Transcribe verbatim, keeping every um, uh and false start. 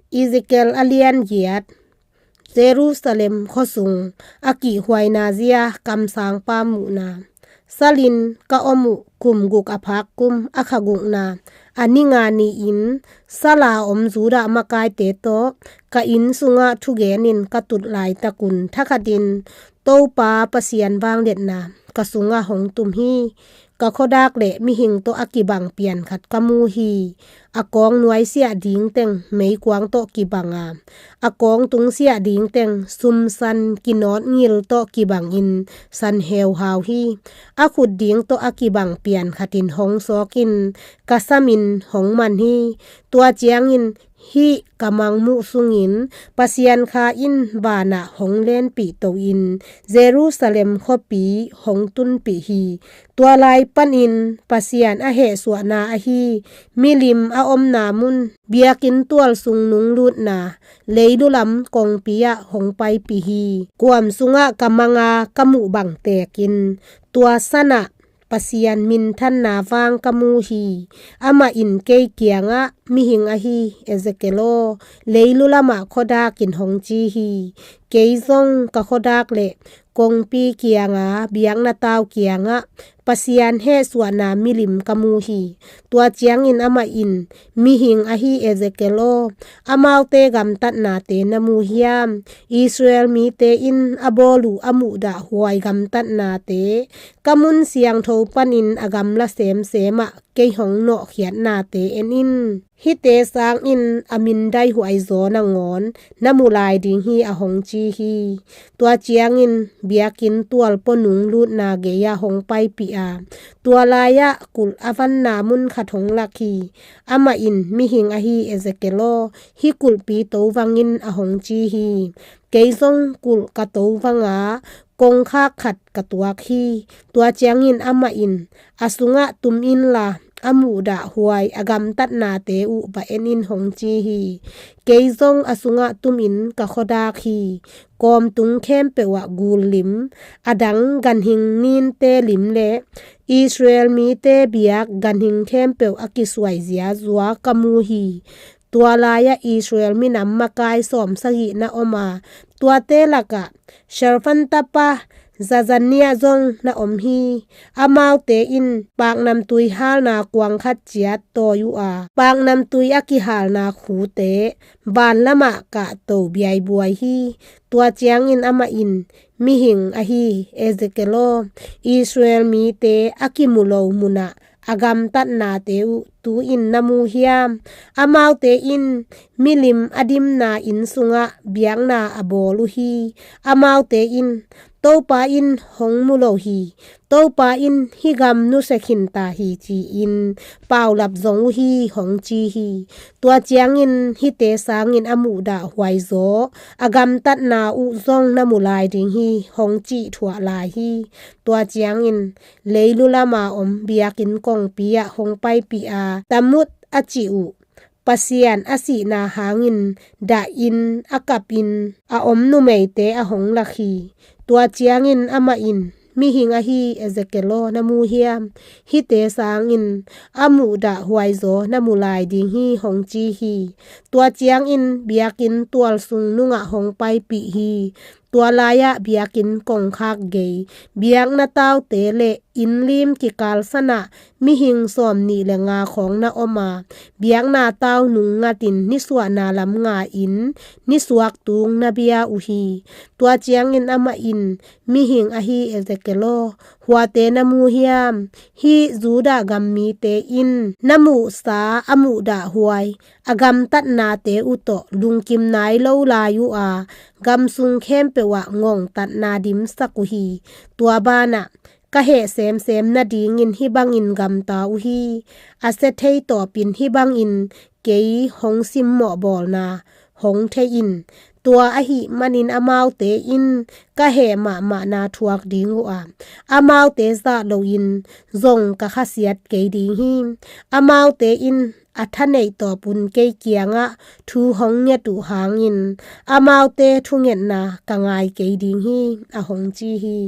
Ezekiel a lian giat. Jerusalem khuasung a kihhuaina zia kamsangpa muhna. Salin ka om uh kum guk a phak kum a kha gukna a ni nga ni-in sala om Judah makaite tawh ka inn sungah thugenin ka tut laitakun thakhatin Topa Pasian vangliatna ka sungah hong tum hi. Ka khuadak le mihing tawh a kibang pian khat ka mu hi. A kawng nuaisiah ding teng meikuang tawh kibang a, a kawng tungsiah ding teng sumsan kinawtngil tawh kibangin san heuhau hi. A khut ding tawh a kibang pian khatin hong sawkin ka samin hong man hi. Tua ciangin hih ka mangmuh sungin Pasian Kha in vanah hong lenpih toin Jerusalem khuapi hong tunpih hi. Tua lai panin Pasian a hehsuahna ahi milim a omna mun biakinn tual sung nunglutna leilu lam kongpi ah hong paipih hi. Kuam sungah ka manga ka muh bang tekin tua sanah Pasian minthanna vang ka mu hi. Amah in kei kiangah, "Mihing ahi Ezekiel aw, leilu lamah khuadakin hong ci hi. Kei zong ka khuadak le kongpi kianga biakna tau kiangah Pasian hehsuahna milim ka mu hi." Tua ciangin amah in, "Mihing ahi Ezekiel aw, amaute gamtatnate na mu hiam? Israel mite in a bawl uh a muhdahhuai gamtatnate, ka mun siangtho panin a gamla semsemah kei hong nawhkhiatnate en in. Hihte sangin a mindaihuai zaw nangawn na mu lai ding hi," a hong ci hi. Tua ciangin biakinn tual pua nunglutna gei-ah hong paipih a, tua lai-ah kulh a vanna mun khat hong lak hi. Amah in, "Mihing ahi Ezekiel aw, hih kulhpi to vang in," a hong ci hi. Kei zong kulh ka to vang a, kongkhak khat ka tuak hi. Tua ciangin amah in, "A sungah tum inla, a muhdahhuai a gamtatnate uh va en in," hong ci hi. Kei zong a sungah tumin ka khuadak hi. Kawmtung khempeuh ah gul lim, a dang ganhing ninte lim le Israel mite biak ganhing khempeuh a kisuaizia zua ka mu hi. Tua lai-ah Israel minam makai sawmsagih na om a, tuate lakah Shaphan tapa Zazania zong na om hi. Amaute in paknamtui halna kuang khat ciat tawi uh a, paknamtui a kihalna khute vanlamah kahto biaibuai hi. Tua ciangin amah in, "Mihing ahi Ezekiel aw, Israel mite a kimu lo munah a gamtatnate uh tu-in na mu hiam? Amaute in milim a dimna inn sungah biakna a bawl uh hi. Amaute in, 'Topa in hong mu lo hi. Topa in hih gam nusia khinta hi,' ci-in paulap zong uh hi," hong ci hi. Tua ciangin, "Hihte sangin a muhdahhuai zaw a gamtatna uh zong na mu lai ding hi," hong cih thuah lai hi. Tua ciangin leilu lama om biakinn kongpi ah hong paipih a, Tammuz a cih uh, Pasian a sihna hangin dahin a kapin a om numeite a hong lak hi. Tua ciangin amah in, "Mihing ahi Ezekiel aw, na mu hiam? Hihte sangin a muhdahhuai zaw na mu lai ding hi," hong ci hi. Tua ciangin biakinn tual sung nungah hong paipih hi. Tua lai-ah biakinn kongkhak gei, biakna taute le innlim kikalsanah mihing sawmnih le nga khawng na om a, biakna tau nung ngatin nisuahna lam nga-in nisuak tung na bia uh hi. Tua ciangin amah in, "Mihing ahi Ezekiel aw, huate na mu hiam? Hih Judah gam mite in na muhsa a muhdahhuai a gamtatnate uh tawh lungkim nai lo lai uh a, gam sung khempeuh ah ngongtatna dimsak uh hi. Tua banah ka heh semsem nadingin hih bangin gamta uh hi. A sia thei tawpin hih bangin kei hong simmawh bawlna hong thei in. Tua ahih manin amaute in ka heh mahmahna thuak ding uh a, amaute zah loin zong ka khasiat kei ding hi. Amaute in a thaneih tawpun kei kiangah thu hong nget uh hangin amaute thungetna ka ngai kei ding hi," a hong ci hi.